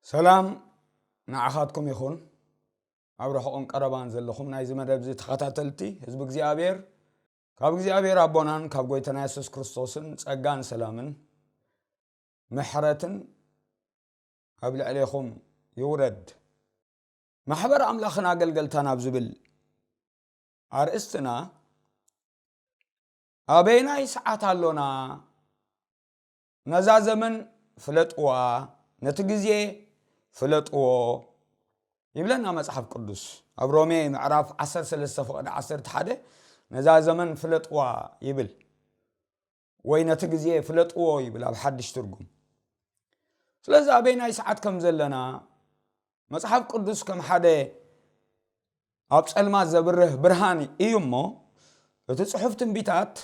ሰላም ንዓኻትኩም ይኹን። ኣብ ርሑቕን ቀረባን ዘለኹም ናይዚ መደብ እዚ ተኸታተልቲ ህዝቢ እግዚኣብሔር፣ ካብ እግዚኣብሔር ኣቦናን ካብ ጎይታና የሱስ ክርስቶስን ጸጋን ሰላምን ምሕረትን ኣብ ልዕሌኹም ይውረድ። ማሕበር ኣምላኽን ኣገልገልታን ኣብ ዝብል ኣርእስትና ኣበይናይ ሰዓት ኣሎና? ነዛ ዘመን ፍለጥዋ፣ ነቲ ግዜ ፍለጥዎ ይብለና መጽሓፍ ቅዱስ። ኣብ ሮሜ ምዕራፍ ዓሰርተ ሰለስተ ፍቕዲ ዓሰርተ ሓደ ነዛ ዘመን ፍለጥዋ ይብል፣ ወይ ነቲ ግዜ ፍለጥዎ ይብል ኣብ ሓድሽ ትርጉም። ስለዚ ኣበይናይ ሰዓት ከም ዘለና መጽሓፍ ቅዱስ ከም ሓደ ኣብ ጸልማት ዘብርህ ብርሃን እዩ እሞ፣ እቲ ጽሑፍ ትንቢታት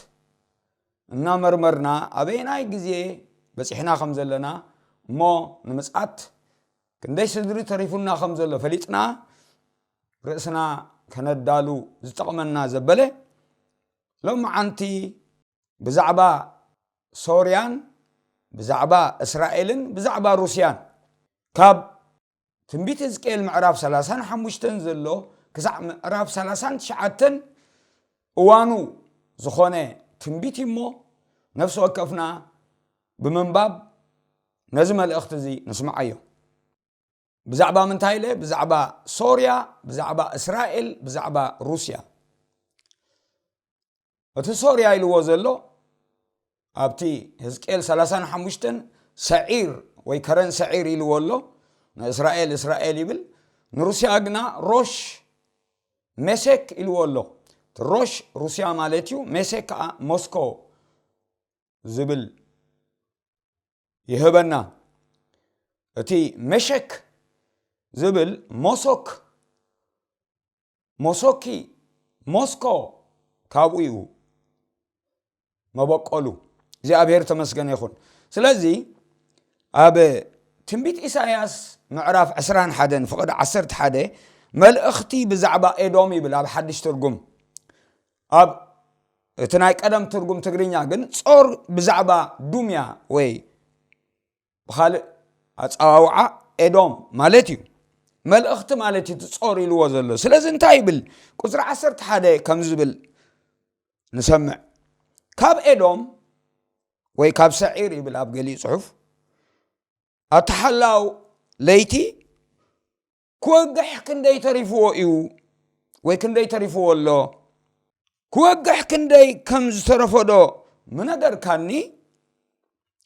እናመርመርና ኣበየናይ ግዜ በጺሕና ከም ዘለና እሞ ንምጽኣት ክንደይ ስድሪ ተሪፉና ከም ዘሎ ፈሊጥና ርእስና ከነዳሉ ዝጠቕመና ዘበለ ሎመዓንቲ ብዛዕባ ሶርያን ብዛዕባ እስራኤልን ብዛዕባ ሩስያን ካብ ትንቢት ሕዝቅኤል ምዕራፍ ሰላሳን ሓሙሽተን ዘሎ ክሳዕ ምዕራፍ ሰላሳን ትሽዓተን እዋኑ ዝኾነ ትንቢት እዩ እሞ ነፍሲ ወከፍና ብምንባብ ነዚ መልእኽቲ እዚ ንስምዓዮ። ብዛዕባ ምንታይ ኢለ? ብዛዕባ ሶርያ፣ ብዛዕባ እስራኤል፣ ብዛዕባ ሩስያ። እቲ ሶርያ ኢልዎ ዘሎ ኣብቲ ህዝቅኤል ሰላሳን ሓሙሽተን ሰዒር ወይ ከረን ሰዒር ኢልዎ ኣሎ። ንእስራኤል እስራኤል ይብል፣ ንሩስያ ግና ሮሽ ሜሴክ ኢልዎ ኣሎ። እቲ ሮሽ ሩስያ ማለት እዩ፣ ሜሴክ ከዓ ሞስኮ ዝብል ይህበና። እቲ ሜሸክ ዝብል ሞሶክ፣ ሞሶኪ፣ ሞስኮ ካብኡ እዩ መበቆሉ። እግዚኣብሔር ተመስገነ ይኹን። ስለዚ ኣብ ትንቢት ኢሳይያስ ምዕራፍ ዕስራን ሓደን ፍቕዲ ዓሰርተ ሓደ መልእኽቲ ብዛዕባ ኤዶም ይብል ኣብ ሓድሽ ትርጉም። ኣብ እቲ ናይ ቀደም ትርጉም ትግርኛ ግን ጾር ብዛዕባ ዱምያ ወይ ብኻልእ ኣጸዋውዓ ኤዶም ማለት እዩ። መልእኽቲ ማለት እዩ እቲ ጾር ኢልዎ ዘሎ። ስለዚ እንታይ ይብል? ቁጽሪ ዓሰርተ ሓደ ከም ዝብል ንሰምዕ። ካብ ኤዶም ወይ ካብ ሰዒር ይብል ኣብ ገሊኡ ጽሑፍ፣ ኣተሓላው ለይቲ ክወግሕ ክንደይ ተሪፍዎ እዩ ወይ ክንደይ ተሪፍዎ ኣሎ? ክወግሕ ክንደይ ከም ዝተረፎ ዶ ምነገርካኒ?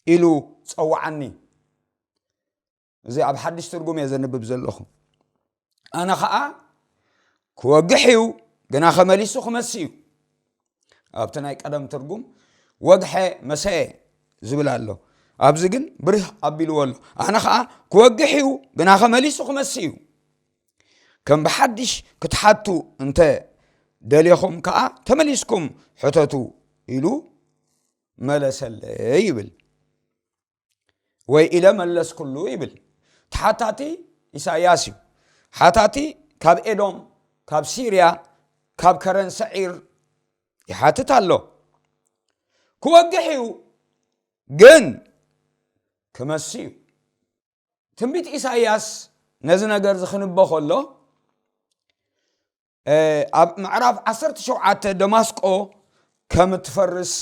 ኢሉ ጸውዓኒ። እዚ ኣብ ሓድሽ ትርጉም እየ ዘንብብ ዘለኹ። ኣነ ኸኣ ክወግሕ እዩ፣ ግና ኸመሊሱ ክመሲ እዩ። ኣብቲ ናይ ቀደም ትርጉም ወግሐ መሰየ ዝብል ኣሎ። ኣብዚ ግን ብርህ ኣቢልዎ ኣሎ። ኣነ ኸኣ ክወግሕ እዩ፣ ግና ኸመሊሱ ክመሲ እዩ። ከም ብሓድሽ ክትሓቱ እንተ ደልኹም ከኣ ተመሊስኩም ሕተቱ ኢሉ መለሰለይ ይብል። ወይ ኢለ መለስኩሉ ይብል። ተሓታቲ ኢሳያስ እዩ። ሓታቲ ካብ ኤዶም፣ ካብ ሲርያ፣ ካብ ከረን ሰዒር ይሓትት ኣሎ። ክወግሕ እዩ፣ ግን ክመሲ እዩ። ትንቢት ኢሳይያስ ነዚ ነገር እዚ ክንበ ከሎ፣ እ፣ ኣብ ምዕራፍ ዓሰርተ ሸውዓተ ደማስቆ ከም እትፈርስ፣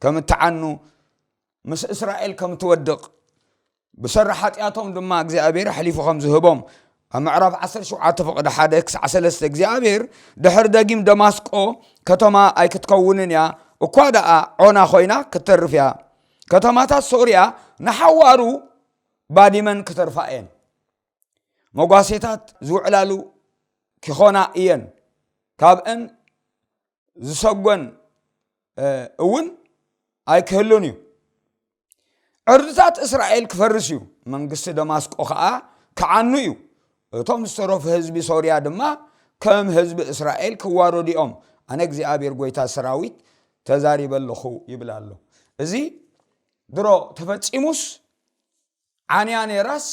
ከም እትዓኑ፣ ምስ እስራኤል ከም እትወድቕ፣ ብሰሪ ሓጢኣቶም ድማ እግዚኣብሔር ኣሕሊፉ ከም ዝህቦም፣ ኣብ ምዕራፍ ዓሰርተ ሸውዓተ ፍቕዲ ሓደ ክሳዕ ሰለስተ እግዚኣብሔር ድሕሪ ደጊም ደማስቆ ከተማ ኣይክትከውንን እያ፣ እኳ ደኣ ዖና ኮይና ክትተርፍ እያ። ከተማታት ሶርያ ንሓዋሩ ባዲመን ክተርፋ እየን። መጓሴታት ዝውዕላሉ ኪኾና እየን። ካብአን ዝሰጎን፣ እ፣ እውን ኣይክህሉን እዩ። ዕርድታት እስራኤል ክፈርስ እዩ። መንግስቲ ደማስቆ ኸኣ ክዓኑ እዩ። እቶም ዝተረፉ ህዝቢ ሶርያ ድማ ከም ህዝቢ እስራኤል ክዋረዱ እዮም። ኣነ እግዚኣብሔር ጐይታ ሰራዊት ተዛሪበ ኣለኹ ይብል ኣሎ። እዚ ድሮ ተፈጺሙስ ዓንያ ነይራስ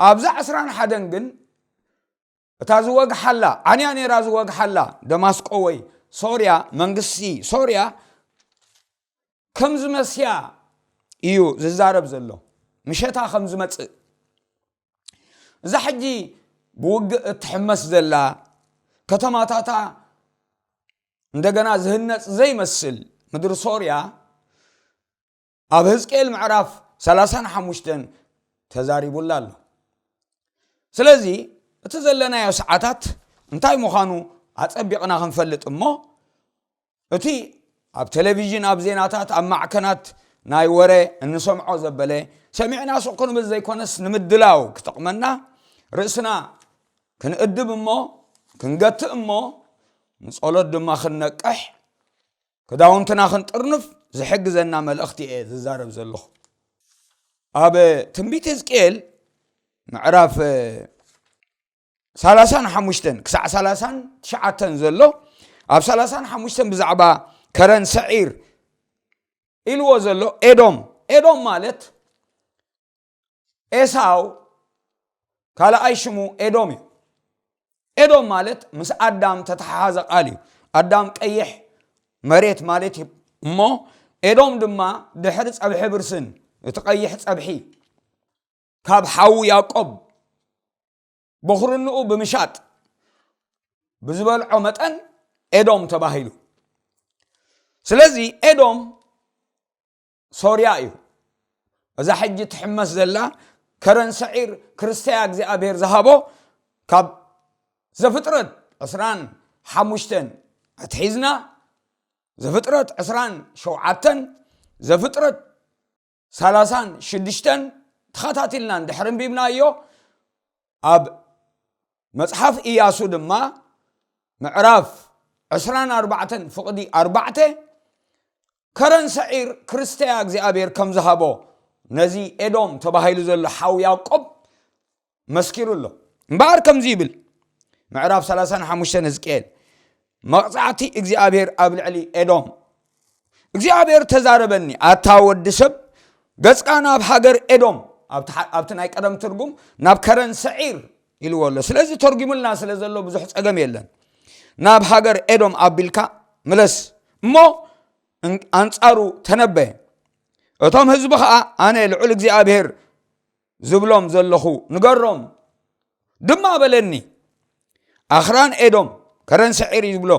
ኣብዛ ዕስራን ሓደን ግን እታ ዝወግሓላ፣ ዓንያ ነይራ ዝወግሓላ ደማስቆ ወይ ሶርያ፣ መንግስቲ ሶርያ ከም ዝመስያ እዩ ዝዛረብ ዘሎ። ምሸታ ከም ዝመጽእ፣ እዛ ሕጂ ብውግእ እትሕመስ ዘላ፣ ከተማታታ እንደገና ዝህነጽ ዘይመስል ምድሪ ሶርያ ኣብ ህዝቅኤል ምዕራፍ ሰላሳን ሓሙሽተን ተዛሪቡላ ኣሎ። ስለዚ እቲ ዘለናዮ ሰዓታት እንታይ ምዃኑ ኣጸቢቕና ክንፈልጥ እሞ፣ እቲ ኣብ ቴሌቪዥን፣ ኣብ ዜናታት፣ ኣብ ማዕከናት ናይ ወረ እንሰምዖ ዘበለ ሰሚዕና ስቕ ክንብል ዘይኮነስ፣ ንምድላው ክጠቕመና፣ ርእስና ክንእድብ እሞ፣ ክንገትእ እሞ፣ ንጸሎት ድማ ክንነቅሕ፣ ክዳውንትና ክንጥርንፍ ዝሕግዘና መልእኽቲ እየ ዝዛረብ ዘለኹ። ኣብ ትንቢት ህዝቅኤል ምዕራፍ ሰላሳን ሓሙሽተን ክሳዕ ሰላሳን ትሽዓተን ዘሎ፣ ኣብ ሰላሳን ሓሙሽተን ብዛዕባ ከረን ሰዒር ኢልዎ ዘሎ፣ ኤዶም፣ ኤዶም ማለት ኤሳው ካልኣይ ሽሙ ኤዶም እዩ። ኤዶም ማለት ምስ ኣዳም ተተሓሓዘ ቃል እዩ። ኣዳም ቀይሕ መሬት ማለት እዩ እሞ፣ ኤዶም ድማ ድሕሪ ጸብሒ ብርስን፣ እቲ ቀይሕ ጸብሒ፣ ካብ ሓዉ ያዕቆብ በኹርንኡ ብምሻጥ ብዝበልዖ መጠን ኤዶም ተባሂሉ። ስለዚ ኤዶም ሶርያ እዩ። እዛ ሕጂ ትሕመስ ዘላ ከረን ሰዒር ክርስተያ እግዚኣብሔር ዝሃቦ፣ ካብ ዘፍጥረት ዕስራን ሓሙሽተን ኣትሒዝና፣ ዘፍጥረት ዕስራን ሸውዓተን፣ ዘፍጥረት ሰላሳን ሽዱሽተን ተኸታቲልና እንድሕር ኣንቢብናዮ፣ ኣብ መጽሓፍ ኢያሱ ድማ ምዕራፍ ዕስራን ኣርባዕተን ፍቕዲ ኣርባዕተ፣ ከረን ሰዒር ክርስተያ እግዚኣብሔር ከም ዝሃቦ ነዚ ኤዶም ተባሂሉ ዘሎ ሓው ያዕቆብ መስኪሩ ኣሎ። እምበኣር ከምዚ ይብል፣ ምዕራፍ ሰላሳን ሓሙሽተን ህዝቅኤል፣ መቕጻዕቲ እግዚኣብሔር ኣብ ልዕሊ ኤዶም። እግዚኣብሔር ተዛረበኒ፣ ኣታ ወዲ ሰብ፣ ገጽካ ናብ ሃገር ኤዶም፣ ኣብቲ ሓ-፣ ኣብቲ ናይ ቀደም ትርጉም ናብ ከረን ሰዒር ኢልዎ ኣሎ። ስለዚ ተርጉሙልና ስለ ዘሎ ብዙሕ ጸገም የለን። ናብ ሃገር ኤዶም ኣቢልካ ምለስ እሞ፣ እን-፣ ኣንጻሩ ተነበየ። እቶም ህዝቢ ኸኣ፣ ኣነ ልዑል እግዚኣብሔር ዝብሎም ዘለኹ ንገሮም ድማ በለኒ። ኣኽራን ኤዶም፣ ከረን ሰዒር እዩ ዝብሎ፣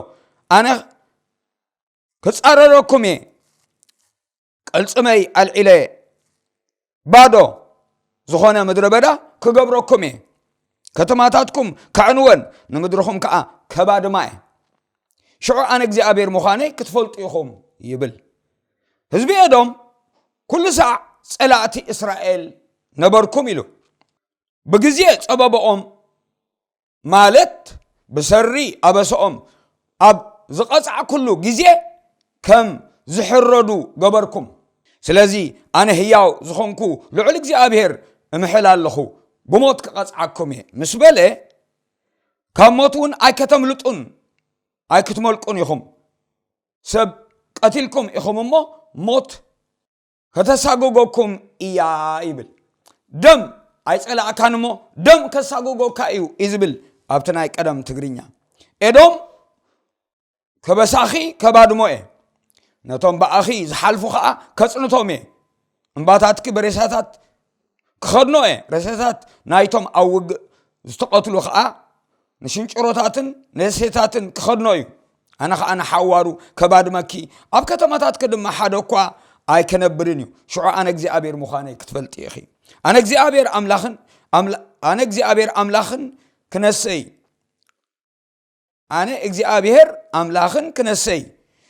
ኣነ ክጻረረኩም እየ። ቅልጽመይ ኣልዒለ ባዶ ዝኾነ ምድረ በዳ ክገብረኩም እየ። ከተማታትኩም ከዕንወን፣ ንምድርኹም ከኣ ከባድማ እየ። ሽዑ ኣነ እግዚኣብሔር ምዃነይ ክትፈልጡ ኢኹም ይብል። ህዝቢ ኤዶም ኩሉ ሳዕ ጸላእቲ እስራኤል ነበርኩም ኢሉ። ብግዜ ጸበባኦም፣ ማለት ብሰሪ ኣበሰኦም ኣብ ዝቐጻዕኩሉ ግዜ ከም ዝሕረዱ ገበርኩም። ስለዚ ኣነ ህያው ዝኾንኩ ልዑል እግዚኣብሔር እምሕል ኣለኹ፣ ብሞት ክቐጽዓኩም እየ ምስ በለ፣ ካብ ሞት እውን ኣይከተምልጡን ኣይክትመልቁን ኢኹም። ሰብ ቀቲልኩም ኢኹም እሞ፣ ሞት ከተሳጉገኩም እያ ይብል። ደም ኣይጸላእካን እሞ፣ ደም ከሳጉገካ እዩ እዩ ዝብል ኣብቲ ናይ ቀደም ትግርኛ። ኤዶም፣ ከበሳኺ ከባድሞ እየ፣ ነቶም ብኣኺ ዝሓልፉ ኸኣ ከጽንቶም እየ። እምባታትኪ ብሬሳታት ክኸድኖ እየ፣ ሬሳታት ናይቶም ኣብ ውግእ ዝተቐትሉ ኸኣ ንሽንጭሮታትን ንደሴታትን ክኸድኖ እዩ። ኣነ ኸኣ ንሓዋሩ ከባድመኪ፣ ኣብ ከተማታትኪ ድማ ሓደ እኳ ኣይከነብርን እዩ። ሽዑ ኣነ እግዚኣብሔር ምዃነይ ክትፈልጢ ኢኺ። ኣነ እግዚኣብሔር ኣምላኽን ኣምላ-፣ ኣነ እግዚኣብሔር ኣምላኽን ክነሰይ፣ ኣነ እግዚኣብሔር ኣምላኽን ክነሰይ፣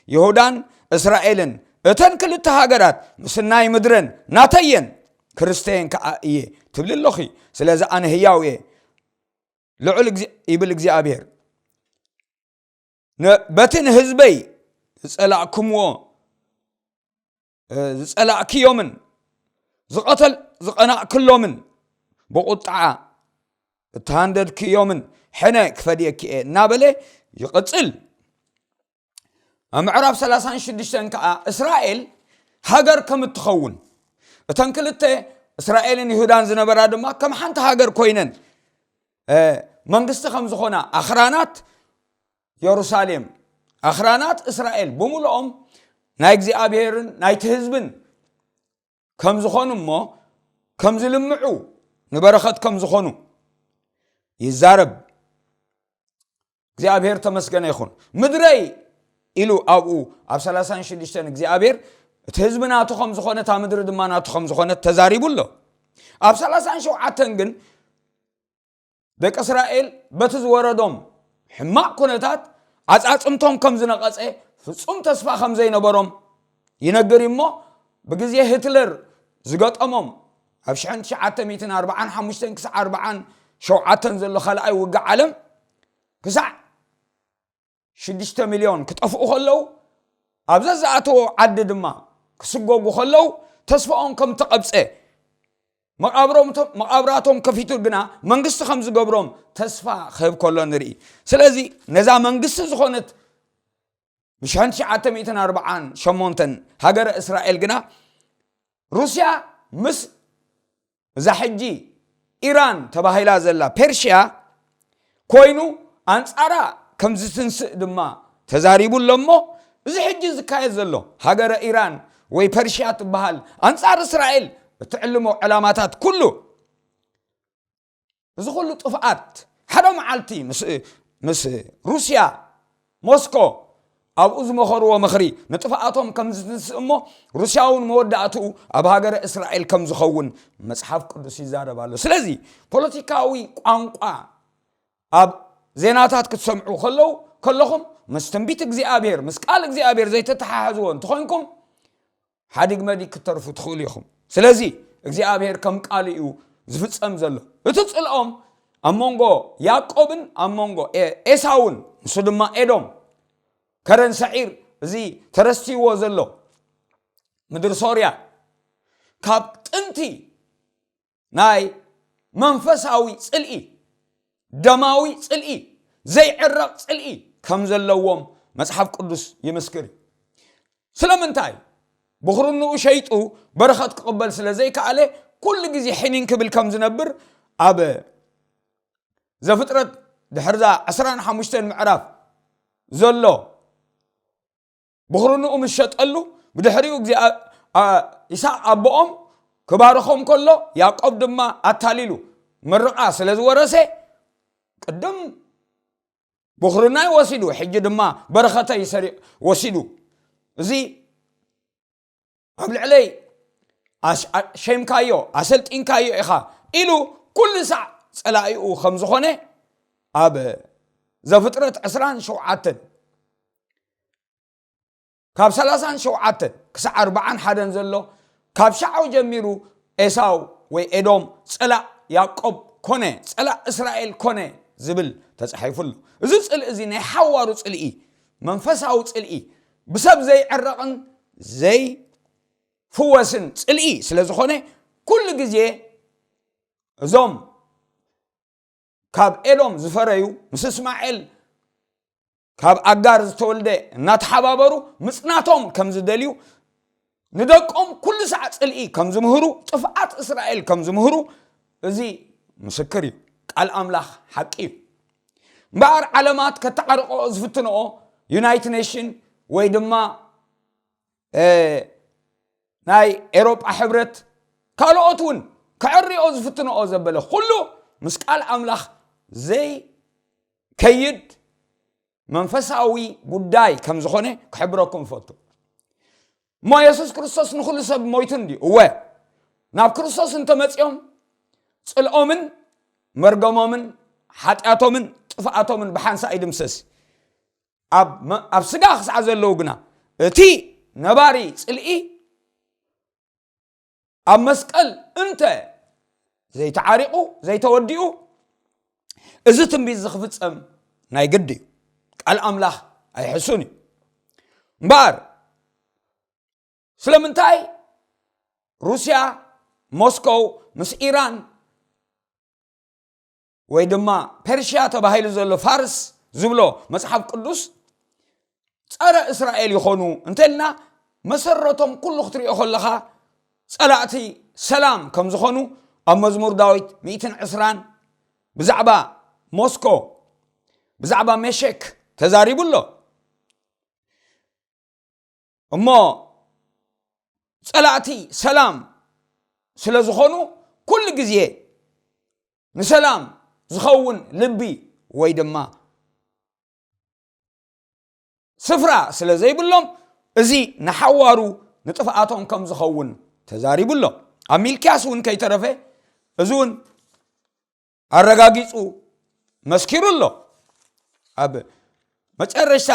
ይሁዳን እስራኤልን፣ እተን ክልተ ሃገራት ምስናይ ምድረን ናተየን፣ ክርስተየን ከኣ እየ ትብሊ ኣለኺ። ስለዚ ኣነ ህያው እየ፣ ልዑል እግዚ-፣ ይብል እግዚኣብሔር። ነ-፣ በቲ ንህዝበይ ዝጸላእኩምዎ፣ እ፣ ዝጸላእክዮምን ዝቐተል-፣ ዝቐናእክሎምን ብቑጥዓ እተሃንደድክዮምን ሕነ ክፈድየኪ እየ እናበለ ይቕጽል። ኣብ ምዕራፍ ሰላሳን ሽዱሽተን ከኣ እስራኤል ሃገር ከም እትኸውን፣ እተን ክልተ እስራኤልን ይሁዳን ዝነበራ ድማ ከም ሓንቲ ሃገር ኮይነን፣ እ፣ መንግስቲ ከም ዝኾና፣ ኣኽራናት የሩሳሌም፣ ኣኽራናት እስራኤል ብምሉኦም ናይ እግዚኣብሔርን ናይቲ ህዝብን ከም ዝኾኑ እሞ፣ ከም ዝልምዑ፣ ንበረኸት ከም ዝኾኑ ይዛረብ። እግዚኣብሔር ተመስገነ ይኹን። ምድረይ ኢሉ ኣብኡ ኣብ ሰላሳን ሽዱሽተን እግዚኣብሔር እቲ ህዝቢ ናቱ ከም ዝኾነ፣ እታ ምድሪ ድማ ናቱ ከም ዝኾነ ተዛሪቡ ኣሎ። ኣብ ሰላሳን ሸውዓተን ግን ደቂ እስራኤል በቲ ዝወረዶም ሕማቕ ኩነታት ዓጻጽምቶም ከም ዝነቐጸ፣ ፍጹም ተስፋ ከም ዘይነበሮም ይነግር እዩ። እሞ ብግዜ ሂትለር ዝገጠሞም፣ ኣብ ሽሕን ትሽዓተ ሚእትን ኣርባዓን ሓሙሽተን ክሳዕ ኣርባዓን ሸውዓተን ዘሎ ካልኣይ ውግእ ዓለም፣ ክሳዕ ሽዱሽተ ሚልዮን ክጠፍኡ ከለዉ፣ ኣብ ዘዝኣተዎ ዓዲ ድማ ክስጎጉ ከለዉ፣ ተስፋኦም ከም ተቐብጸ፣ መቓብሮም፣ መቓብራቶም ከፊቱ ግና መንግስቲ ከም ዝገብሮም ተስፋ ክህብ ከሎ ንርኢ። ስለዚ ነዛ መንግስቲ ዝኾነት ብሽሕን ትሽዓተ ሚእትን ኣርባዓን ሸሞንተን ሃገረ እስራኤል ግና፣ ሩስያ ምስ እዛ ሕጂ ኢራን ተባሂላ ዘላ ፐርሽያ ኮይኑ ኣንጻራ ከም ዝትንስእ ድማ ተዛሪቡ ኣሎ። እሞ እዚ ሕጂ ዝካየድ ዘሎ፣ ሃገረ ኢራን ወይ ፐርሽያ ትበሃል ኣንጻር እስራኤል እትዕልሞ ዕላማታት ኩሉ፣ እዚ ኩሉ ጥፍኣት ሓደ መዓልቲ ምስ፣ ምስ ሩስያ፣ ሞስኮ ኣብኡ ዝመኸርዎ ምኽሪ ንጥፍኣቶም ከም ዝትንስእ እሞ፣ ሩስያ እውን መወዳእትኡ ኣብ ሃገረ እስራኤል ከም ዝኸውን መጽሓፍ ቅዱስ ይዛረብ ኣሎ። ስለዚ ፖለቲካዊ ቋንቋ ኣብ ዜናታት ክትሰምዑ ከለዉ፣ ከለኹም ምስ ትንቢት እግዚኣብሔር፣ ምስ ቃል እግዚኣብሔር ዘይተተሓሓዝዎ እንተኾይንኩም፣ ሓዲግ መዲግ ክትተርፉ ትኽእሉ ኢኹም። ስለዚ እግዚኣብሔር ከም ቃሉ እዩ ዝፍጸም ዘሎ። እቲ ጽልኦም ኣብ መንጎ ያዕቆብን ኣብ መንጎ ኤ-፣ ኤሳውን፣ ንሱ ድማ ኤዶም፣ ከረን ሰዒር፣ እዚ ተረስቲዎ ዘሎ ምድሪ ሶርያ፣ ካብ ጥንቲ ናይ መንፈሳዊ ጽልኢ፣ ደማዊ ጽልኢ፣ ዘይዕረቕ ጽልኢ ከም ዘለዎም መጽሓፍ ቅዱስ ይምስክር እዩ። ስለምንታይ? ብኹርንኡ ሸይጡ በረኸት ክቕበል ስለ ዘይከኣለ፣ ኩሉ ግዜ ሕኒን ክብል ከም ዝነብር፣ ኣብ ዘፍጥረት ድሕርዛ ዕስራን ሓሙሽተን ምዕራፍ ዘሎ ብኹርንኡ ምስ ሸጠሉ፣ ብድሕሪኡ እግዚኣብ-፣ ኣ-፣ ይስሐቅ ኣቦኦም ክባርኾም ከሎ፣ ያዕቆብ ድማ ኣታሊሉ ምርቓ ስለ ዝወረሰ፣ ቅድም ብኹርናይ ወሲዱ፣ ሕጂ ድማ በረኸተይ ሰሪ-፣ ወሲዱ። እዚ ኣብ ልዕለይ ኣሽ-፣ ኣ-፣ ሸይምካዮ፣ ኣሰልጢንካዮ ኢኻ ኢሉ ኩሉ ሳዕ ጸላኢኡ ከም ዝኾነ ኣብ ዘፍጥረት ዕስራን ሸውዓተን ካብ ሰላሳን ሸውዓተን ክሳዕ ኣርባዓን ሓደን ዘሎ፣ ካብ ሻዕው ጀሚሩ ኤሳው ወይ ኤዶም ጸላእ ያዕቆብ ኮነ፣ ጸላእ እስራኤል ኮነ ዝብል ተጻሒፉ ኣሎ። እዚ ጽልኢ እዚ ናይ ሓዋሩ ጽልኢ፣ መንፈሳዊ ጽልኢ፣ ብሰብ ዘይዕረቕን ዘይፍወስን ጽልኢ ስለ ዝኾነ፣ ኩሉ ግዜ እዞም ካብ ኤዶም ዝፈረዩ፣ ምስ እስማኤል ካብ ኣጋር ዝተወልደ እናተሓባበሩ ምጽናቶም ከም ዝደልዩ፣ ንደቆም ኩሉ ሳዕ ጽልኢ ከም ዝምህሩ፣ ጥፍኣት እስራኤል ከም ዝምህሩ፣ እዚ ምስክር እዩ። ቃል ኣምላኽ ሓቂ እዩ። እምበኣር ዓለማት ከተዓርቆ ዝፍትንኦ፣ ዩናይት ኔሽን ወይ ድማ፣ እ፣ ናይ ኤሮጳ ሕብረት፣ ካልኦት እውን ክዕርዮ ዝፍትንኦ ዘበለ ኩሉ ምስ ቃል ኣምላኽ ዘይከይድ መንፈሳዊ ጉዳይ ከም ዝኾነ ክሕብረኩም እፈቱ። እሞ የሱስ ክርስቶስ ንኹሉ ሰብ ሞይቱ እንድዩ። እወ፣ ናብ ክርስቶስ እንተመጺኦም ጽልኦምን መርገሞምን ሓጢኣቶምን ጥፍኣቶምን ብሓንሳእ ይድምሰስ። ኣብ መ-፣ ኣብ ስጋ ክሳዕ ዘለዉ ግና እቲ ነባሪ ጽልኢ ኣብ መስቀል እንተ ዘይተዓሪቑ፣ ዘይተወዲኡ፣ እዚ ትንቢት እዚ ክፍጸም ናይ ግዲ እዩ። ቃል ኣምላኽ ኣይሕሱን እዩ። እምበኣር ስለምንታይ ሩስያ፣ ሞስኮው ምስ ኢራን ወይ ድማ ፐርሽያ ተባሂሉ ዘሎ ፋርስ ዝብሎ መጽሓፍ ቅዱስ ጸረ እስራኤል ይኾኑ እንተልና፣ መሰረቶም ኩሉ ክትሪኦ ከለኻ ጸላእቲ ሰላም ከም ዝኾኑ ኣብ መዝሙር ዳዊት ሚእትን ዕስራን ብዛዕባ ሞስኮ፣ ብዛዕባ ሜሸክ ተዛሪቡ ኣሎ። እሞ ጸላእቲ ሰላም ስለ ዝኾኑ፣ ኩሉ ግዜ ንሰላም ዝኸውን ልቢ ወይ ድማ ስፍራ ስለ ዘይብሎም፣ እዚ ንሓዋሩ ንጥፍኣቶም ከም ዝኸውን ተዛሪቡ ኣሎ። ኣብ ሚልክያስ እውን ከይተረፈ እዚ እውን ኣረጋጊጹ መስኪሩ ኣሎ። ኣብ መጨረሻ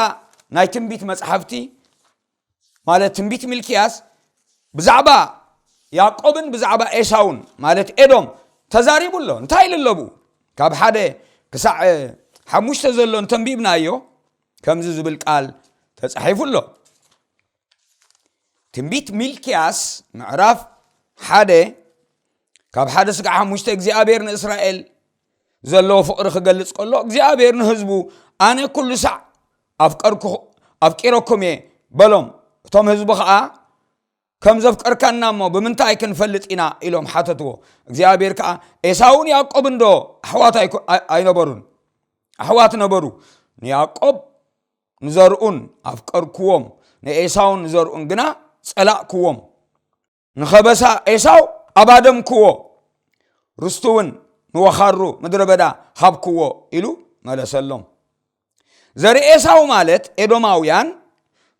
ናይ ትንቢት መጻሕፍቲ፣ ማለት ትንቢት ሚልክያስ፣ ብዛዕባ ያዕቆብን ብዛዕባ ኤሳውን፣ ማለት ኤዶም፣ ተዛሪቡ ኣሎ። እንታይ ኢሉ ኣሎ ብኡ? ካብ ሓደ ክሳዕ ሓሙሽተ ዘሎ እንተንቢብናዮ፣ ከምዚ ዝብል ቃል ተጻሒፉ ኣሎ። ትንቢት ሚልክያስ ምዕራፍ ሓደ፣ ካብ ሓደ ስጋዕ ሓሙሽተ፣ እግዚኣብሔር ንእስራኤል ዘለዎ ፍቕሪ ክገልጽ ከሎ፣ እግዚኣብሔር ንህዝቡ፣ "ኣነ ኩሉ ሳዕ ኣፍቀርኩ-፣ ኣፍቂረኩም እየ" በሎም። እቶም ህዝቢ ኸኣ፣ "ከም ዘፍቀርካና እሞ ብምንታይ ክንፈልጥ ኢና?" ኢሎም ሓተትዎ። እግዚኣብሔር ከኣ፣ "ኤሳውን ያዕቆብን ዶ ኣሕዋት ኣይኮ-፣ ኣይ-፣ ኣይነበሩን? ኣሕዋት ነበሩ። ንያዕቆብ ንዘርኡን ኣፍቀርክዎም፣ ንኤሳውን ንዘርኡን ግና ጸላእክዎም። ንኸበሳ ኤሳው ኣባደምክዎ፣ ርስቱ እውን ንወኻሩ ምድረ በዳ ሃብክዎ" ኢሉ መለሰሎም። ዘርኢ ኤሳው ማለት ኤዶማውያን፣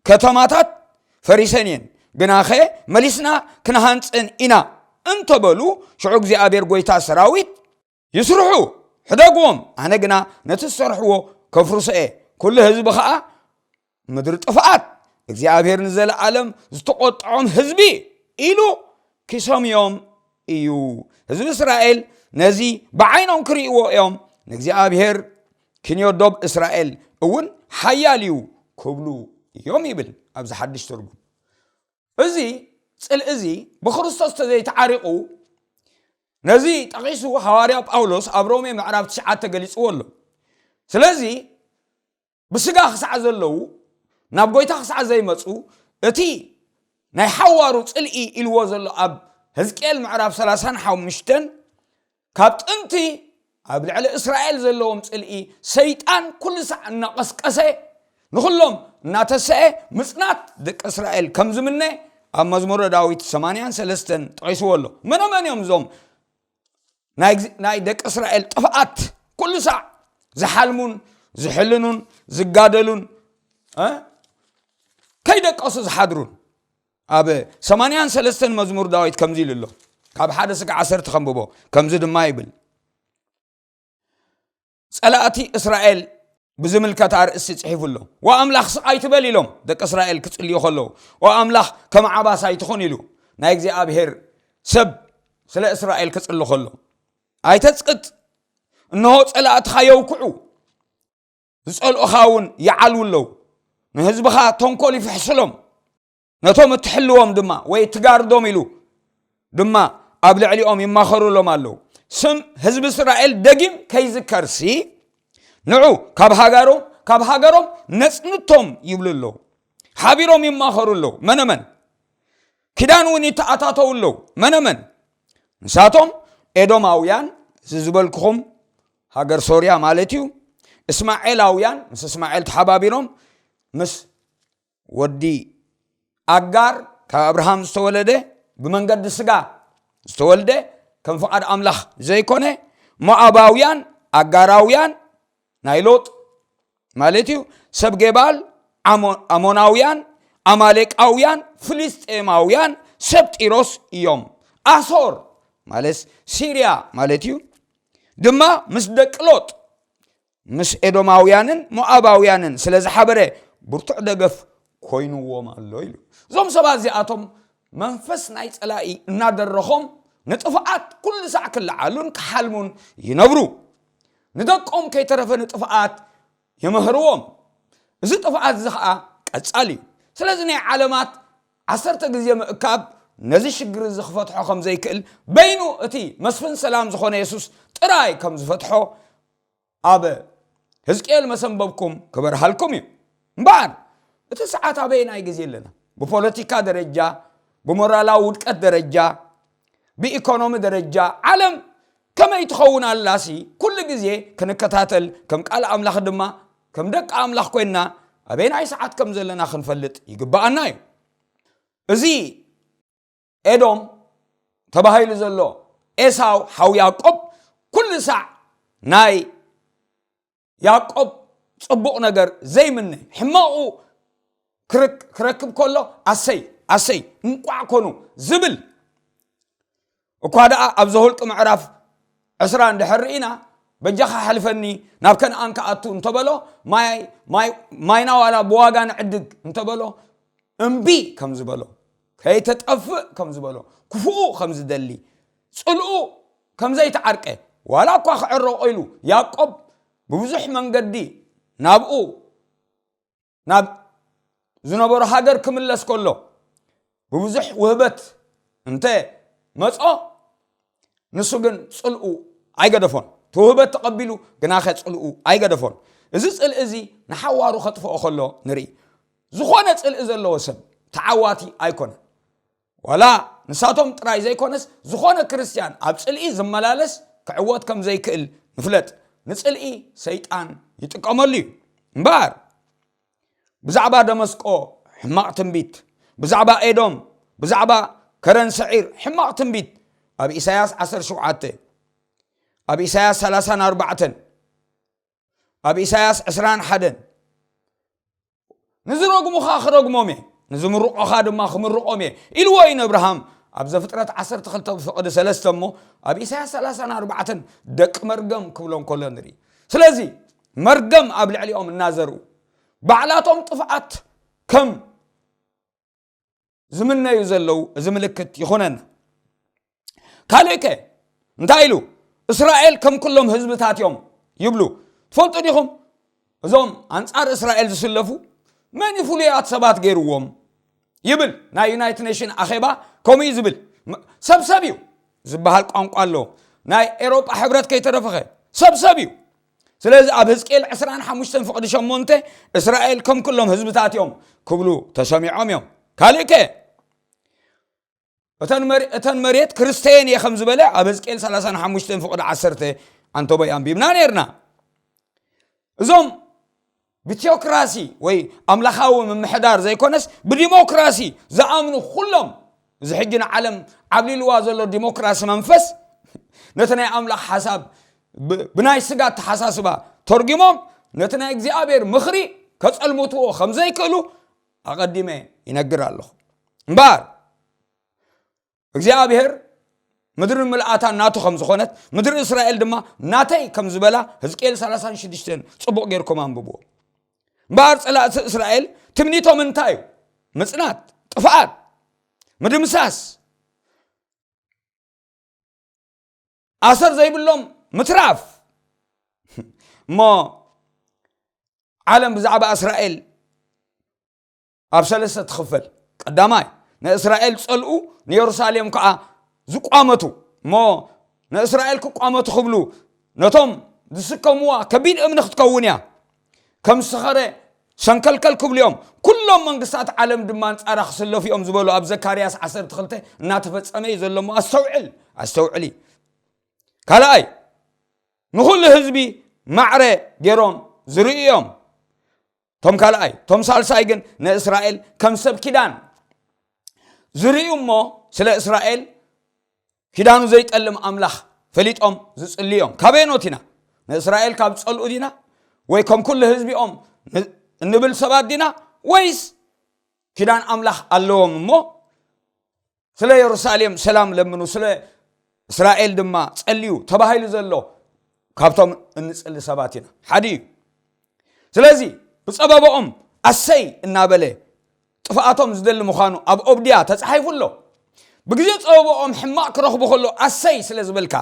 ከተማታት ፈሪሰን እየን፣ ግናኸ መሊስና ክንሃንጸን ኢና እንተበሉ፣ ሽዑ እግዚኣብሔር ጐይታ ሰራዊት፣ "ይስርሑ፣ ሕደግዎም፣ ኣነ ግና ነቲ ዝሰርሕዎ ከፍርሶ እየ፣ ኩሉ ህዝቢ ኸኣ ምድሪ ጥፍኣት፣ እግዚኣብሔር ንዘለኣለም ዝተቖጥዖም ህዝቢ" ኢሉ ክሰምዮም እዩ። ህዝቢ እስራኤል ነዚ ብዓይኖም ክርእይዎ እዮም፣ ንእግዚኣብሔር ክንዮ፣ ዶብ እስራኤል እውን ሓያል እዩ ክብሉ እዮም ይብል ኣብዚ ሓድሽ ትርጉም። እዚ ጽልኢ እዚ ብክርስቶስ ተዘይተዓሪቑ፣ ነዚ ጠቒሱ ሃዋርያ ጳውሎስ ኣብ ሮሜ ምዕራፍ ትሽዓተ ገሊጽዎ ኣሎ። ስለዚ ብስጋ ክሳዕ ዘለዉ፣ ናብ ጐይታ ክሳዕ ዘይመጹ፣ እቲ ናይ ሓዋሩ ጽልኢ ኢልዎ ዘሎ ኣብ ህዝቅኤል ምዕራፍ ሰላሳን ሓሙሽተን፣ ካብ ጥንቲ ኣብ ልዕሊ እስራኤል ዘለዎም ጽልኢ፣ ሰይጣን ኩሉ ሳዕ እናቐስቀሰ፣ ንኹሎም እናተሰአ ምጽናት ደቂ እስራኤል ከም ዝምነ ኣብ መዝሙረ ዳዊት ሰማንያን ሰለስተን ጠቒስዎ ኣሎ። መነመን እዮም እዞም ናይ ግዝ-፣ ናይ ደቂ እስራኤል ጥፍኣት ኩሉ ሳዕ ዝሓልሙን ዝሕልኑን ዝጋደሉን፣ እ? ከይደቀሱ ዝሓድሩን? ኣብ ሰማንያን ሰለስተን መዝሙር ዳዊት ከምዚ ኢሉ ኣሎ። ካብ ሓደ ስጋዕ ዓሰርተ ከንብቦ። ከምዚ ድማ ይብል፣ "ጸላእቲ እስራኤል ብዝምልከት ኣርእስቲ ጽሒፉ ኣሎ። ዋ ኣምላኽ ስቕ ኣይትበል" ኢሎም ደቂ እስራኤል ክጽልዩ ከለዉ፣ "ዋ ኣምላኽ ከም ዓባስ ኣይትኹን" ኢሉ ናይ እግዚኣብሔር ሰብ ስለ እስራኤል ክጽሊ ከሎ፣ "ኣይተጽቅጥ፣ እንሆ ጸላእትኻ የውክዑ፣ ዝጸልኡኻ እውን ይዓልዉ ኣለዉ፣ ንህዝብኻ ተንኮል ይፍሕስሎም፣ ነቶም እትሕልዎም ድማ ወይ እትጋርዶም ኢሉ ድማ ኣብ ልዕሊኦም ይማኸሩሎም ኣለዉ። ስም ህዝቢ እስራኤል ደጊም ከይዝከርሲ፣ ንዑ ካብ ሃገሮም፣ ካብ ሃገሮም ነጽንቶም" ይብሉ ኣለዉ። ሓቢሮም ይማኸሩ ኣለዉ። መነመን? ኪዳን እውን ይተኣታተዉ ኣለዉ። መነመን? ንሳቶም ኤዶማውያን፣ እዚ ዝበልኩኹም ሃገር ሶርያ ማለት እዩ። እስማኤላውያን፣ ምስ እስማኤል ተሓባቢሮም ምስ ወዲ ኣጋር፣ ካብ ኣብርሃም ዝተወለደ፣ ብመንገዲ ስጋ ዝተወልደ፣ ከም ፍቓድ ኣምላኽ ዘይኮነ፣ ሞዓባውያን፣ ኣጋራውያን፣ ናይ ሎጥ ማለት እዩ፣ ሰብ ጌባል፣ ኣሞ-፣ ኣሞናውያን፣ ኣማሌቃውያን፣ ፍልስጤማውያን፣ ሰብ ጢሮስ እዮም። ኣሶር ማለት ሲርያ ማለት እዩ። ድማ ምስ ደቂ ሎጥ፣ ምስ ኤዶማውያንን ሞዓባውያንን ስለ ዝሓበረ፣ ብርቱዕ ደገፍ ኮይንዎም ኣሎ ኢሉ። እዞም ሰባት እዚኣቶም መንፈስ ናይ ጸላኢ እናደረኾም፣ ንጥፍኣት ኩሉ ሳዕ ክለዓሉን ክሓልሙን ይነብሩ። ንደቆም ከይተረፈ ንጥፍኣት ይምህርዎም። እዚ ጥፍኣት እዚ ኸኣ ቀጻሊ እዩ። ስለዚ ናይ ዓለማት ዓሰርተ ግዜ ምእካብ ነዚ ሽግር እዚ ክፈትሖ ከም ዘይክእል፣ በይኑ እቲ መስፍን ሰላም ዝኾነ የሱስ ጥራይ ከም ዝፈትሖ ኣብ ህዝቅኤል መሰንበብኩም ክበርሃልኩም እዩ። እምበኣር፣ እቲ ሰዓት ኣበየናይ ግዜ ኣለና? ብፖለቲካ ደረጃ፣ ብሞራላዊ ውድቀት ደረጃ፣ ብኢኮኖሚ ደረጃ፣ ዓለም ከመይ ትኸውን ኣላሲ፣ ኩሉ ግዜ ክንከታተል፣ ከም ቃል ኣምላኽ ድማ፣ ከም ደቂ ኣምላኽ ኮይንና፣ ኣበየናይ ሰዓት ከም ዘለና ክንፈልጥ ይግብኣና እዩ። እዚ ኤዶም ተባሂሉ ዘሎ ኤሳው ሓው ያዕቆብ ኩሉ ሳዕ ናይ ያዕቆብ ጽቡቕ ነገር ዘይምነ፣ ሕማቑ ክርክ-፣ ክረክብ ከሎ ኣሰይ፣ ኣሰይ፣ እንቋዕ ኮኑ ዝብል እኳ ደኣ ኣብ ዘሁልቂ ምዕራፍ ዕስራ እንድሕር ርኢና፣ በጃኻ ሓልፈኒ፣ ናብ ከነኣን ክኣቱ እንተበሎ፣ ማይ፣ ማይ፣ ማይና ዋላ ብዋጋ ንዕድግ እንተበሎ፣ እምቢ ከም ዝበሎ፣ ከይተጠፍእ ከም ዝበሎ፣ ክፉኡ ከም ዝደሊ፣ ጽልኡ ከም ዘይተዓርቀ፣ ዋላ እኳ ክዕረቆ ኢሉ ያዕቆብ ብብዙሕ መንገዲ ናብኡ፣ ናብ ዝነበሮ ሃገር ክምለስ ከሎ፣ ብብዙሕ ውህበት እንተ መጾ፣ ንሱ ግን ጽልኡ ኣይገደፎን። እቲ ውህበት ተቐቢሉ፣ ግናኸ ጽልኡ ኣይገደፎን። እዚ ጽልኢ እዚ ንሓዋሩ ከጥፍኦ ከሎ ንርኢ። ዝኾነ ጽልኢ ዘለዎ ሰብ ተዓዋቲ ኣይኮነን። ዋላ ንሳቶም ጥራይ ዘይኮነስ፣ ዝኾነ ክርስትያን ኣብ ጽልኢ ዝመላለስ ክዕወት ከም ዘይክእል ንፍለጥ። ንጽልኢ ሰይጣን ይጥቀመሉ እዩ። እምበኣር፣ ብዛዕባ ደመስቆ ሕማቕ ትንቢት፣ ብዛዕባ ኤዶም፣ ብዛዕባ ከረን ሰዒር ሕማቕ ትንቢት ኣብ ኢሳያስ ዓሰርተ ሸውዓተ፣ ኣብ ኢሳያስ ሰላሳን ኣርባዕተን፣ ኣብ ኢሳያስ ዕስራን ሓደን፣ "ንዝረግሙኻ ክረግሞም እየ፣ ንዝምርቆኻ ድማ ክምርቆም እየ" ኢልዎ እዩ ንእብርሃም። ኣብ ዘፍጥረት ዓሰርተ ክልተ ፍቕዲ ሰለስተ እሞ፣ ኣብ ኢሳያስ ሰላሳን ኣርባዕተን ደቂ መርገም ክብሎም ከሎ ንርኢ። ስለዚ መርገም ኣብ ልዕሊኦም እናዘርኡ፣ ባዕላቶም ጥፍኣት ከም ዝምነዩ ዘለዉ፣ እዚ ምልክት ይኹነና። ካልእ ከ እንታይ ኢሉ? "እስራኤል ከም ኩሎም ህዝብታት እዮም" ይብሉ። ትፈልጡ ዲኹም? እዞም ኣንጻር እስራኤል ዝስለፉ መን እዩ ፍሉያት ሰባት ገይርዎም? ይብል ናይ ዩናይትድ ኔሽን ኣኼባ። ከምኡ እዩ ዝብል። ም-፣ ሰብሰብ እዩ ዝበሃል ቋንቋ ኣሎ። ናይ ኤሮጳ ሕብረት ከይተረፈኸ ሰብሰብ እዩ። ስለዚ ኣብ ህዝቅኤል ዕስራን ሓሙሽተን ፍቕዲ ሸሞንተ፣ "እስራኤል ከም ኩሎም ህዝብታት እዮም" ክብሉ ተሰሚዖም እዮም። ካልእ ከ? እተን መሬ-፣ እተን መሬት ክርስተየን እየ ከም ዝበለ ኣብ ህዝቅኤል ሰላሳን ሓሙሽተን ፍቕዲ ዓሰርተ ኣንተቦይ ኣንቢብና ነይርና። እዞም ብቴዎክራሲ ወይ ኣምላኻዊ ምምሕዳር ዘይኮነስ ብዲሞክራሲ ዝኣምኑ ኩሎም፣ እዚ ሕጂ ንዓለም ዓብሊልዋ ዘሎ ዲሞክራሲ መንፈስ፣ ነቲ ናይ ኣምላኽ ሓሳብ ብ-፣ ብናይ ስጋ ኣተሓሳስባ ተርጉሞም፣ ነቲ ናይ እግዚኣብሔር ምኽሪ ከጸልምትዎ ከም ዘይክእሉ ኣቐዲመ ይነግር ኣለኹ። እምበኣር እግዚኣብሔር ምድርን ምልኣታን ናቱ ከም ዝኾነት፣ ምድሪ እስራኤል ድማ ናተይ ከም ዝበላ ህዝቅኤል ሰላሳን ሽዱሽተን ጽቡቕ ጌርኩም ኣንብብዎ። እምበኣር ጸላእቲ እስራኤል ትምኒቶም እንታይ እዩ? ምጽናት፣ ጥፍኣት፣ ምድምሳስ፣ ኣሰር ዘይብሎም ምትራፍ። እሞ ዓለም ብዛዕባ እስራኤል ኣብ ሰለስተ ትኽፈል። ቀዳማይ፣ ንእስራኤል ዝጸልኡ፣ ንየሩሳሌም ከኣ ዝቋመቱ። እሞ ንእስራኤል ክቋመቱ ክብሉ ነቶም ዝስከምዋ ከቢድ እምኒ ክትከውን እያ። ከም ዝሰኸረ ሸንከልከል ክብሉ እዮም። ኩሎም መንግስታት ዓለም ድማ ኣንጻራ ክስለፉ እዮም ዝበሉ ኣብ ዘካርያስ ዓሰርተ ክልተ እናተፈጸመ እዩ ዘሎ። እሞ ኣስተውዕል፣ ኣስተውዕሊ። ካልኣይ፣ ንኹሉ ህዝቢ ማዕረ ገይሮም ዝርእዩ እዮም። ቶም ካልኣይ፣ ቶም ሳልሳይ ግን ንእስራኤል ከም ሰብ ኪዳን ዝርእዩ እሞ፣ ስለ እስራኤል ኪዳኑ ዘይጠልም ኣምላኽ ፈሊጦም ዝጽልዩ እዮም። ካበየኖት ኢና? ንእስራኤል ካብ ዝጸልኡ ዲና? ወይ ከም ኩሉ ህዝቢኦም ን-፣ እንብል ሰባት ዲና? ወይስ ኪዳን ኣምላኽ ኣለዎም እሞ ስለ የሩሳሌም ሰላም ለምኑ፣ ስለ እስራኤል ድማ ጸልዩ ተባሂሉ ዘሎ ካብቶም እንጽሊ ሰባት ኢና። ሓደ እዩ። ስለዚ ብጸበባኦም ኣሰይ እናበለ ጥፍኣቶም ዝደሊ ምዃኑ ኣብ ኦብድያ ተጻሒፉ ኣሎ። ብግዜ ጸበባኦም ሕማቕ ክረኽቡ ከሎ ኣሰይ ስለ ዝበልካ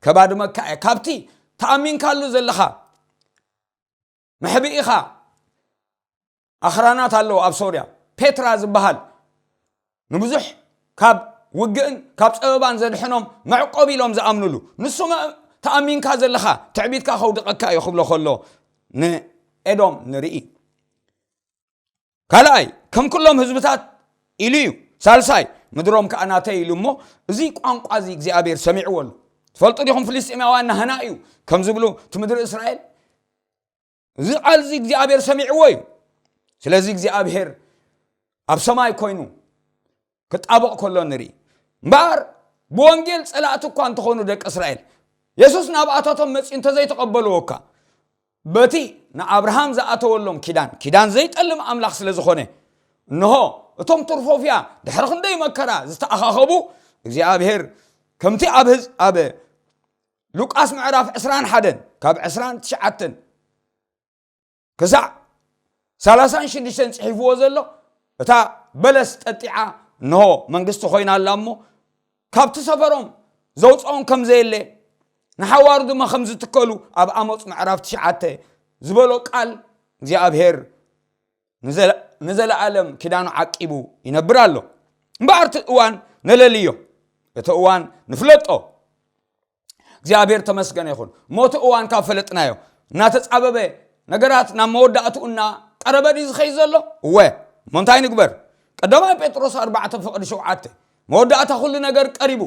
ከባድመካ እየ። ካብቲ ተኣሚንካሉ ዘለኻ መሕብኢኻ ኣኽራናት ኣለዉ ኣብ ሶርያ። ፔትራ ዝበሃል ንብዙሕ ካብ ውግእን ካብ ጸበባን ዘድሕኖም መዕቆቢ ኢሎም ዝኣምኑሉ። ንሱ መ-፣ ተኣሚንካ ዘለኻ ትዕቢትካ ከውድቐካ እዩ ክብሎ ከሎ ንኤዶም ንርኢ። ካልኣይ፣ ከም ኩሎም ህዝብታት ኢሉ እዩ። ሳልሳይ፣ ምድሮም ከኣ ናተይ ኢሉ እሞ፣ እዚ ቋንቋ እዚ እግዚኣብሔር ሰሚዕዎ ኣሎ። ትፈልጡ ዲኹም ፍልስጤማውያን ናህና እዩ ከም ዝብሉ እቲ ምድሪ እስራኤል? እዚ ቃል እዚ እግዚኣብሔር ሰሚዕዎ እዩ። ስለዚ እግዚኣብሔር ኣብ ሰማይ ኮይኑ ክጣበቕ ከሎ ንርኢ። እምበኣር ብወንጌል ጸላእቲ እኳ እንተኾኑ ደቂ እስራኤል፣ የሱስ ናብኣታቶም መጺኡ እንተዘይተቐበልዎ እኳ፣ በቲ ንኣብርሃም ዝኣተወሎም ኪዳን፣ ኪዳን ዘይጠልም ኣምላኽ ስለ ዝኾነ፣ እንሆ፣ እቶም ትርፎፍያ ድሕሪ ክንደይ መከራ ዝተኣኻኸቡ፣ እግዚኣብሔር ከምቲ ኣብ ህዝ-፣ ኣብ ሉቃስ ምዕራፍ ዕስራን ሓደን ካብ ዕስራን ትሽዓተን ክሳዕ ሰላሳን ሽዱሽተን ጽሒፍዎ ዘሎ፣ እታ በለስ ጠጢዓ፣ እንሆ መንግስቲ ኮይና ኣላ እሞ፣ ካብቲ ሰፈሮም ዘውፅኦም ከም ዘየለ፣ ንሓዋሩ ድማ ከም ዝትከሉ ኣብ ኣሞጽ ምዕራፍ ትሽዓተ ዝበሎ ቃል እግዚኣብሔር ንዘለ-፣ ንዘለኣለም ኪዳኑ ዓቂቡ ይነብር ኣሎ። እምበኣር እቲ እዋን ነለልዮ፣ እቲ እዋን ንፍለጦ። እግዚኣብሔር ተመስገነ ይኹን። እሞ እቲ እዋን ካብ ፈለጥናዮ፣ እናተጻበበ፣ ነገራት ናብ መወዳእትኡ እናቀረበ ድዩ ዝኸይድ ዘሎ? እወ። እሞ እንታይ ንግበር? ቀዳማይ ጴጥሮስ ኣርባዕተ ፍቕዲ ሸውዓተ፣ መወዳእታ ኩሉ ነገር ቀሪቡ።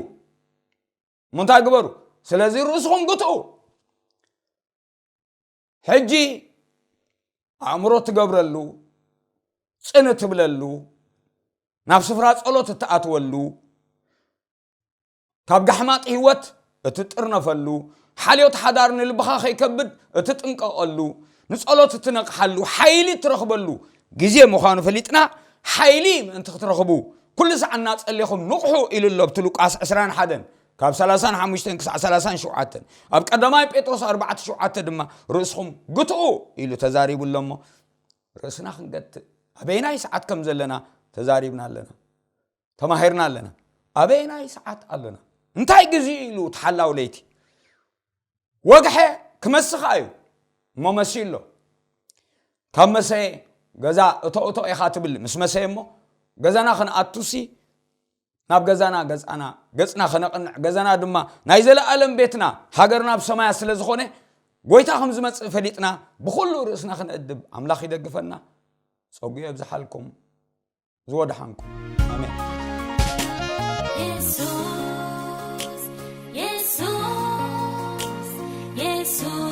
እሞ እንታይ ግበሩ? ስለዚ ርእስኹም ግትኡ። ሕጂ ኣእምሮ ትገብረሉ፣ ጽን ትብለሉ፣ ናብ ስፍራ ጸሎት እትኣትወሉ፣ ካብ ጋሕማጥ ህይወት እትጥርነፈሉ፣ ሓልዮት ሓዳር ንልብኻ ከይከብድ እትጥንቀቐሉ፣ ንጸሎት እትነቕሓሉ፣ ሓይሊ እትረኽበሉ ግዜ ምዃኑ ፈሊጥና፣ ሓይሊ ምእንቲ ክትረኽቡ ኩሉ ሰዓት እናጸሌኹም ንቕሑ ኢሉ ኣሎ ኣብቲ ሉቃስ ዕስራን ሓደን ካብ ሰላሳን ሓሙሽተን ክሳዕ ሰላሳን ሸውዓተን። ኣብ ቀዳማይ ጴጥሮስ ኣርባዕተ ሸውዓተ ድማ ርእስኹም ግትኡ ኢሉ ተዛሪቡ ኣሎ እሞ፣ ርእስና ክንገትእ ኣበየናይ ሰዓት ከም ዘለና ተዛሪብና ኣለና፣ ተማሂርና ኣለና። ኣበየናይ ሰዓት ኣለና? እንታይ ግዜ ኢሉ ተሓላው ለይቲ? ወግሐ ክመስኻ እዩ እሞ መሲሉ ኣሎ። ካብ መሰየ ገዛ እቶ እቶ ኢኻ ትብል። ምስ መሰየ እሞ ገዛና ክንኣቱሲ ናብ ገዛና ገጻና፣ ገጽና ከነቕንዕ፣ ገዛና ድማ ናይ ዘለኣለም ቤትና፣ ሃገርና ኣብ ሰማያ ስለ ዝኾነ፣ ጎይታ ከም ዝመጽእ ፈሊጥና ብኹሉ ርእስና ክንእድብ ኣምላኽ ይደግፈና። ጸጉ የብዝሓልኩም። ዝወድሓንኩም። ኣሜን። የሱስ፣ የሱስ፣ የሱስ።